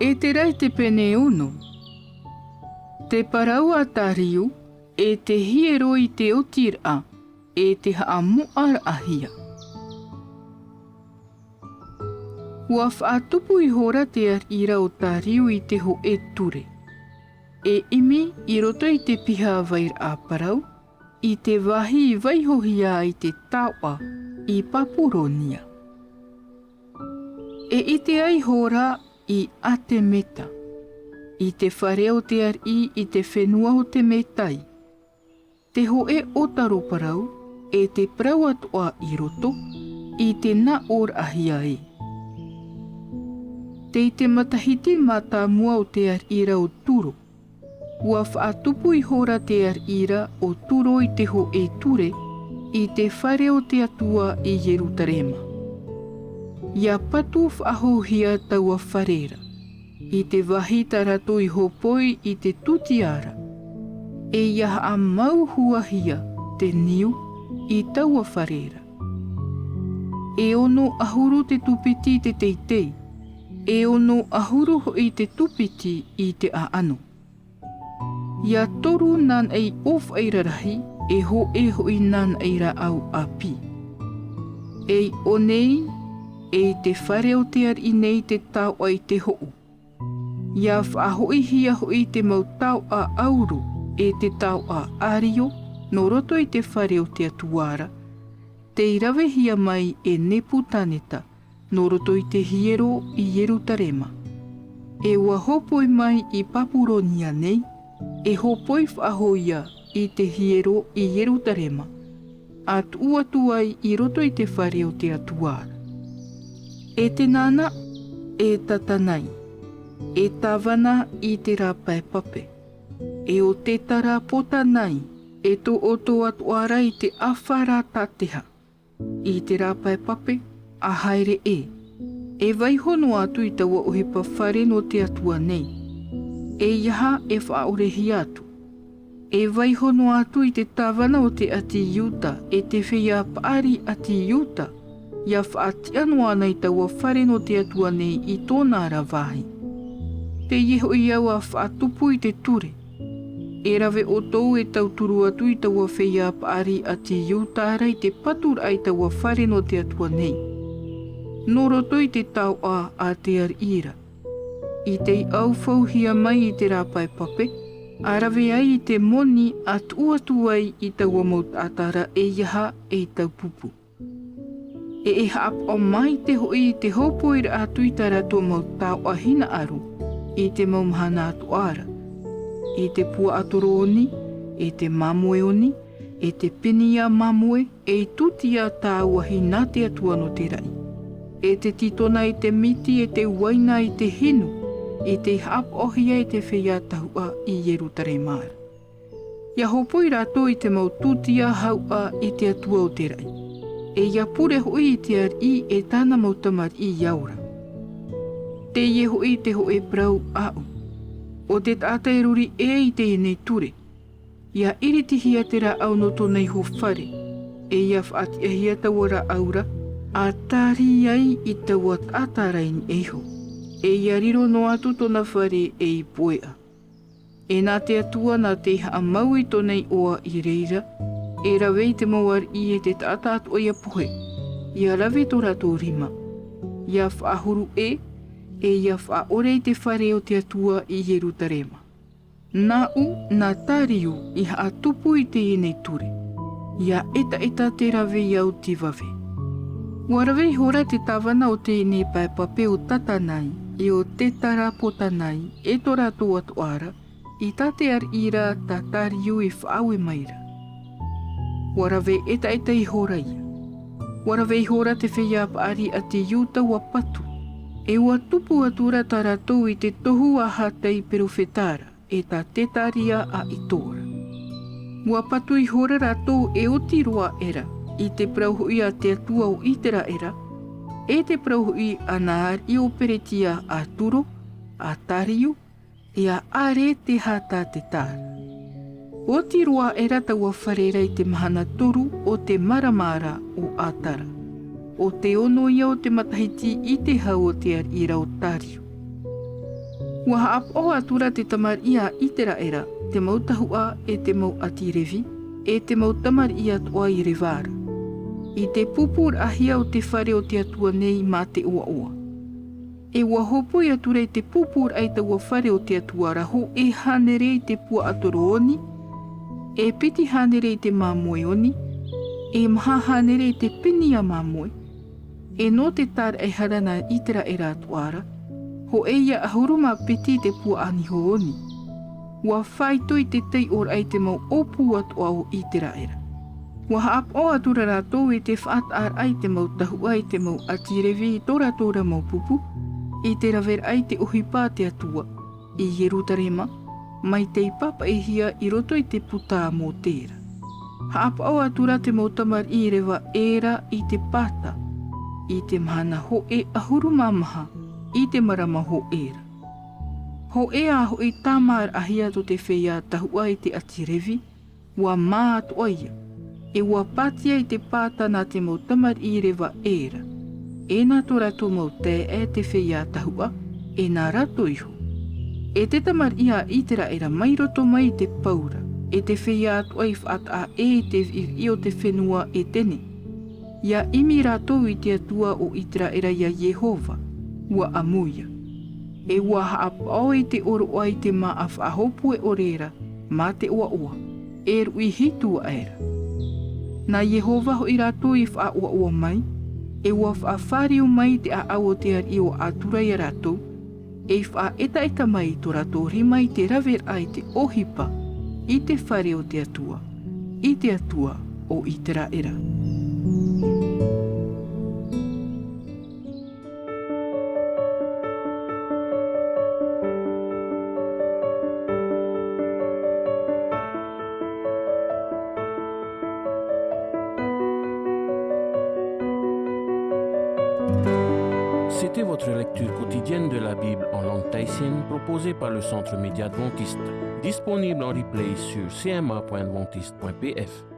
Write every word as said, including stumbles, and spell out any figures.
E te rahi te pene ono. Te parau a Tariu, e te hiero i te otiraʻa, e te haʻamoʻaraʻahia. Ua faʻatupu ihora te ariʻi ra o Tariu i te hōʻē ture. E ʻimi i roto i te piha vairaʻa parau, i te vāhi i vaihohia ai te taoʻa i Papuronia. E ʻite ai ihora i Atemeta, i te fare o te ariʻi i te fenua o te Metai, te hōʻē ʻōtaro parau, e te parau atoʻa i roto, i te naʻoraʻahia ē. Tei te matahiti mātāmua o te ariʻi ra o Turo, ua faʻatupu ihora te ariʻi ra o Turo i te hōʻē ture, i te fare o te Atua i Ierutarema. ʻIa patu faʻahouhia taua fare ra, i te vāhi tā rātou i hōpoi i te tūtia ra, e ʻia haʻamauhuahia te niu i taua fare ra. E ono ʻahuru te tūpiti i te teitei, e ono ʻahuru hoʻi te tūpiti i te ʻaʻano. ʻIa toru nānaʻi ʻōfaʻi rarahi, e hōʻē hoʻi nānaʻi rāʻau ʻāpī. E i ʻō nei, e i te fare o te ariʻi nei te taoʻa i te hoʻo. ʻIa faʻahoʻihia hoʻi te mau taoʻa ʻauro, e te taoʻa ʻārio, nō roto i te fare o te Atua ra, tei ravehia mai e Nepukaneta, nō roto i te hiero i Ierutarema. E ua hōpoi mai i Papuronia nei, e hōpoi faʻahouhia i te hiero i Ierutarema, a tuʻu atu ai i roto i te fare o te Atua ra. E Kenana, e Tatenai, e tāvana i te rāpae pape, e ʻo Ketara-Bozenai, e tō ʻoutou atoʻa ra i te Efaratā-teha, i te rāpae pape, ʻa haere ē, e vaiiho noa atu i taua ʻohipa fare nō te Atua nei, ʻeiaha e faʻaʻorehia atu. E vaiiho noa atu i te tāvana o te ʻāti Iuda, e te feiā paʻari ʻāti Iuda, ʻia faʻatiʻa noa ana i taua fare nō te Atua nei i tōna ra vāhi. Teie hoʻi au ʻa faʻatupu i te ture. E rave ʻoutou e tauturu atu i taua feiā paʻari ʻāti Iuda ra i te paturaʻa i taua fare nō te Atua nei, nō roto i te taoʻa a te ariʻi ra, i tei ʻaufauhia mai i te rāpae pape, ʻa rave ai i te moni ʻa tuʻu atu ai i taua mau taʻata ra ʻeiaha ei taupupu. E e haʻapaʻo maite hoʻi i te hōpoiraʻa atu i tā rātou mau taoʻa hinaʻaro, i te mau mahana atoʻa ra, i te puaʻatoro oni, e te māmoe oni, e te peniā māmoe, e i tūtia tāuahi nā te Atua nō te raʻi, e te titona i te miti, e te uaina i te hinu, i tei haʻapaʻohia e te feiā tahuʻa i Ierutarema ra. ʻIa hōpoi rātou i te mau tūtia hauʻa i te Atua o te raʻi, e ʻia pure hoʻi i te ariʻi e tāna mau tamariʻi ʻia ora. Teie hoʻi te hōʻē parau aʻu. ʻO te taʻata e ruri ʻē i teie nei ture, ʻia iritihia te rāʻau nō tōna iho fare, e ʻia faʻatiʻahia taua rāʻau ra, ʻa tāri ai i taua taʻata ra i niʻa iho, e ʻia riro noa atu tōna fare ei poeʻa. E nā te Atua nā tei haʻamau i tōna iʻoa i reira, e rave i te mau ariʻi e te taʻata atoʻa ʻia pohe, ʻia rave tō rātou rima, ʻia faʻahuru ʻē, e ʻia faʻaʻore i te fare o te Atua i Ierutarema. Nāʻu, nā Tariu, i haʻatupu i teie nei ture, ʻia ʻetaʻeta te rave i au te vave. ʻUa rave ihora te tāvana o teie nei pae pape ʻo Tatenai, e ʻo Ketara-Bozenai, e tō rātou atoʻa ra, i tā te ariʻi ra tā Tariu i faʻaue mai ra. ʻUa rave ʻetaʻeta ihora ia. ʻUa rave ihora te feiā paʻari ʻāti Iuda ʻua patu, e ʻua tupu atura tā rātou i te tohu a Hagai perofeta ra, e tā Zekaria a Ido ra. ʻUa patu ihora rātou e oti roa aʻera i te parau hoʻi a te Atua o Iseraela, e te parau hoʻi a nā ariʻi o Peresia a Turo, a Tariu, e a Aretahaseta ra. Oti roa aʻera taua fare ra i te mahana toru o te marama ra o Adara, ʻo te ono ia o te matahiti i te hau o te ariʻi ra o Tariu. ʻUa haʻapaʻo atura te tamariʻi a Iteraera, te mau tahuʻa e te mau ʻāti Revi, e te mau tamariʻi atoʻa i reva ra, i te pūpūraʻahia o te fare o te Atua nei mā te ʻoaʻoa. E ʻua hōpoi atura i te pūpūraʻa i taua fare o te Atua ra hōʻē hānere i te puaʻatoro oni, e piti hānere i te māmoe oni, e maha hānere i te pīnia māmoe, e nō te tāraʻehara nā Iteraera atoʻa ra, hōʻē ia ʻahuru mā piti i te puaʻa niho oni. ʻUa faito i te taiʻoraʻa i te mau ʻōpū atoʻa o Iteraera. ʻUa haʻapaʻo atura rātou i te faʻataʻaraʻa i te mau tahuʻa e te mau ʻāti Revi i tō rātou ra mau pupu, i te raveraʻa i te ʻohipa a te Atua, i Ierutarema, mai tei pāpaʻihia i roto i te puta a Mōte ra. Haʻapaʻo atura te mau tamariʻi i reva ʻē ra i te Pata, i te mahana hōʻē ʻahuru mā maha, i te marama hōʻē ra. Hōʻē ā hoʻi tāmāraʻahia tō te feiā tahuʻa i te ʻāti Revi, ʻua mā atoʻa ia, e ʻua pātia i te Pata nā te mau tamariʻi i reva ʻē ra, e nā tō rātou mau taeaʻe te feiā tahuʻa, e nā rātou iho. E te tamariʻi a Iteraera mai roto mai i te pau ra, e te feiā atoʻa i faʻataʻa ʻē i te viʻiviʻi o te fenua Etene, ʻia ʻimi rātou i te Atua o Iteraera, ʻia Iehova, ʻua ʻamu ia. E ʻua haʻapaʻo i te ʻōroʻa i te māʻa faʻahōpue ʻore ra, mā te ʻoaʻoa, e ruʻi hitu aʻe ra. Nā Iehova hoʻi rātou i faʻaʻoaʻoa mai, e ʻua faʻafāriu mai te ʻāʻau o te ariʻi ʻo Atura ia rātou, e i faʻaʻetaʻeta mai i tō rātou rima i te raveraʻa i te ʻohipa, i te fare o te Atua, i te Atua o Iteraera. C'était votre lecture quotidienne de la Bible en langue tahitienne proposée par le Centre Média Adventiste, disponible en replay sur C M A point adventiste point P F.